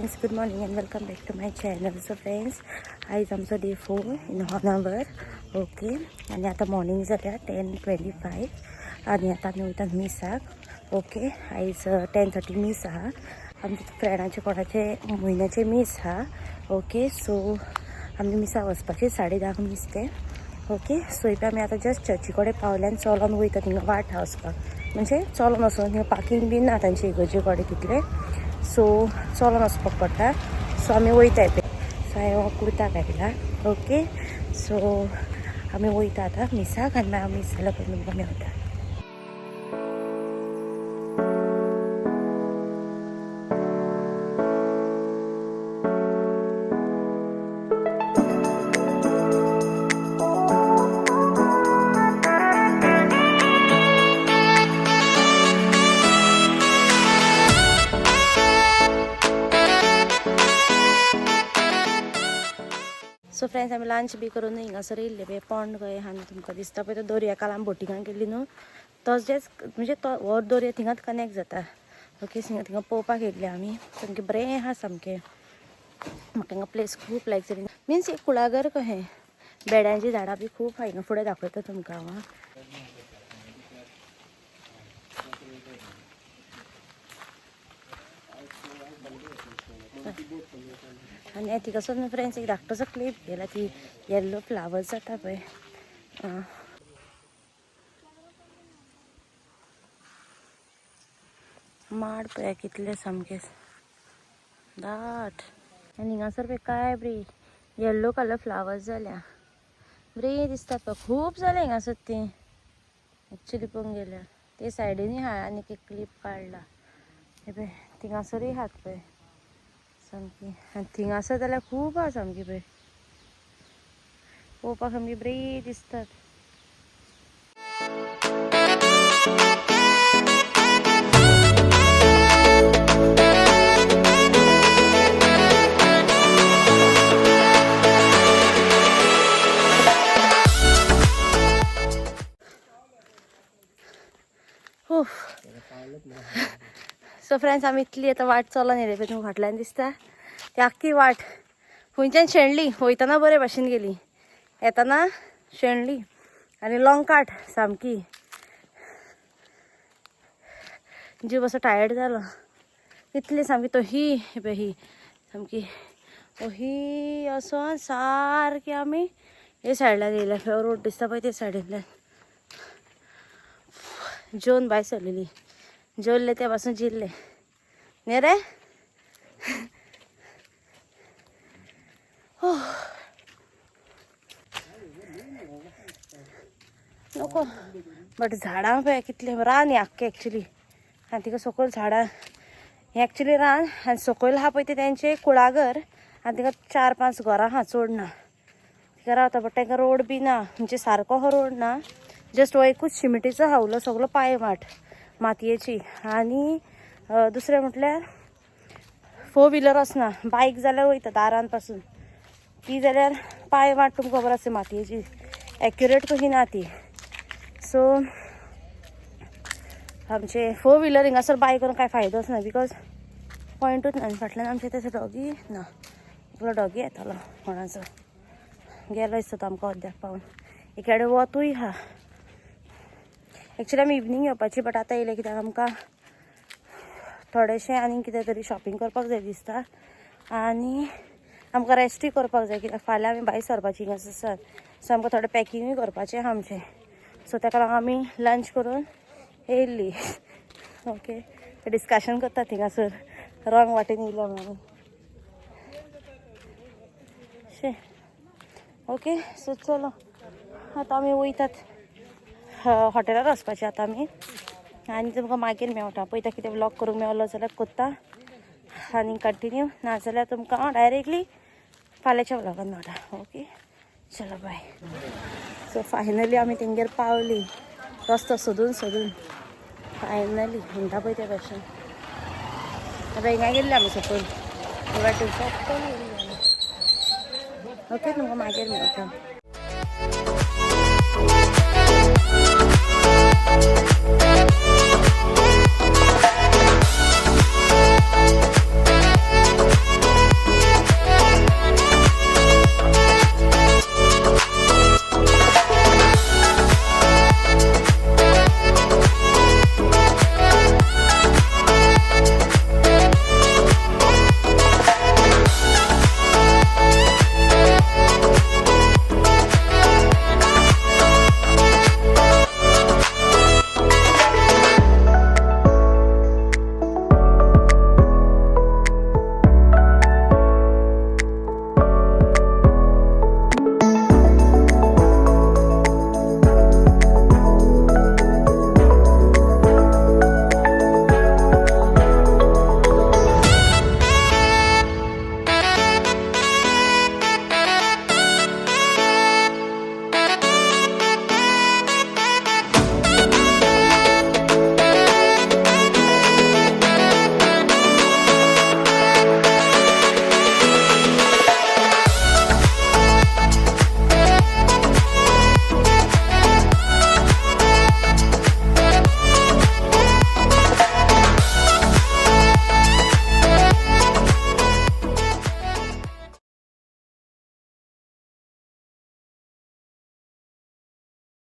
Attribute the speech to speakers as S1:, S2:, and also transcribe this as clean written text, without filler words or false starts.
S1: Friends, good morning and welcome back to my channel. So friends, आयज आमचो day 4 in Honavar. Okay, आनी आतां morning जाल्या 10:25 आनी आतां आमी वयता मिसाक. ओके, आयज 10:30 मीस आहा. आमच्या फ्रेंडाचे कोणाचे म्हयन्याचे मीस आहा. ओके, सो आमी मिसाक वचपाचें 10:30 मीस तें. ओके, सो इप आमी आतां जस्ट चर्ची कडेन पावल्या आनी चलोन वयता. थिंगा वाट आहा वचपाक, म्हणजे चलोन वचून थिंगा पार्किंग बी ना तांचे इगर्जे कडेन तितलें. सो चलोन वचपाक पडटा. सो आमी वयताय. सो हांवें हो कुर्ता घातला. ओके, सो आमी वयता आतां मिसाक आनी मागीर मीस जाल्या उपरांत तुमकां मेवता. सो फ्रेंड्स, आमी लंच बी करून हिंगासर येयल्ले पळय पोंड कहें आहा न्हू तुमकां दिसता पळय, तो दर्या काल आमी बोटिंगाक गेल्ली न्हू, तशेंच म्हणजे तो हो दर्या थिंगाच कनेक्ट जाता. ओके, थिंगा पळोवपाक येयल्ले आमी. सामकें बरें आहा सामकें. म्हाका हिंगा प्लेस खूब लायक जाली. मिन्स एक कुळागर कहें, बेड्यांची झाडां बी खूब आहा हिंगा. फुडें दाखयता तुमकां हांव. आनी थिंगासर फ्रेंड्स एक धाकटोसो क्लिप घेयला, ती येल्लो फ्लावर्स जाता पळय. माड पळय कितले सामके दाट. आनी हिंगासर पळय काय बरी येल्लो कलर फ्लावर्स जाल्या, बरी दिसता पळय. खूब जाल्या हिंगासर ती एक्चुली पळोवंक गेल्यार. ते सायडीनूय आहा आनी एक क्लिप काडला हे पळय, थिंगासरूय आहात पळय सामकी. आनी थिंगासर जाल्यार खूब आहा सामकी पळय, पळोवपाक सामकी बरी दिसतात. सो फ्रेंड्स, आमी इतली आतां वाट चलोन येयले पळय, तुमकां फाटल्यान दिसता ती आख्खी वाट खंयच्यान शेणली. वयतना बरे भाशेन गेली, येतना शेणली आनी लॉंग काट सामकी. जीव असो टायर्ड जालो इतली सामकी. तो ही पळय ही सामकी ही असो सारकी आमी हे सायडल्यान येयले. रोड दिसता पळय ते सायडींतल्यान जेवन भायर सरलेली. जेवले ते पासून जिरले न्ही रे. नको बट झाडां पळय कितले रान हें आख्खें एक्चुली. आनी तिका सकयल झाडां हें एक्चुली रान आनी सकयल आहा पळय तें तेंचें कुळागर. आनी तिका 4-5 घरां आहा, चड ना. तिका रावता बट तांकां रोड बी ना, म्हणजे सारको हो रोड ना, जस्ट हो एकूच शिमिटीचो आहा, उरलो सगलो पांय वाट मातयेची. आनी दुसरें म्हटल्यार 4 व्हिलर आसना, बायक जाल्यार वयता दारान पासून, ती जाल्यार पांय वाट तुमकां खबर आसा मातयेची, एक्युरेट कशी ना ती. सो आमचे 4 व्हिलर हिंगासर बाय करून कांय फायदोच ना, because पॉयंटूच ना. आनी फाटल्यान आमचे तशें डॉगी ना, एकलो डॉगी येतालो कोणाचो गेलो दिसता तो आमकां अर्द्याक पावून. एकेडे वतूय आहा. एक्चुली आमी इवनींग येवपाची बट आतां येयले कित्याक आमकां थोडेशें आनीक कितें तरी शॉपिंग करपाक जाय दिसता आनी आमकां रेस्टूय करपाक जाय कित्याक फाल्यां आमी भायर सरपाची हिंगासर. सो आमकां थोडें पॅकिंगूय करपाचें आहा आमचें. सो ताका लागून आमी लंच करून येयल्ली. ओके, डिस्कशन करता थिंगासर रॉंग वाटेन येयलो म्हणून शे. ओके, सो चलो आतां आमी वयतात हॉटेलार वचपाचें आतां आमी. आनी तुमकां मागीर मेवटा. पळयता कितें व्लॉग करूंक मेवलो जाल्यार कोत्ता आनी कंटिन्यू, नाजाल्यार तुमकां हांव डायरेक्टली फाल्यांच्या व्लॉगान मेवटा. ओके, चलो बाय. सो फायनली आमी तेंगेर पावली, रस्तो सोदून सोदून फायनली म्हणटा पळय ते भाशेन. आतां हिंगा गेल्ले आमी सकयल वाटेन सकयल गेल्ले आमी. ओके, तुमकां मागीर मेवटा.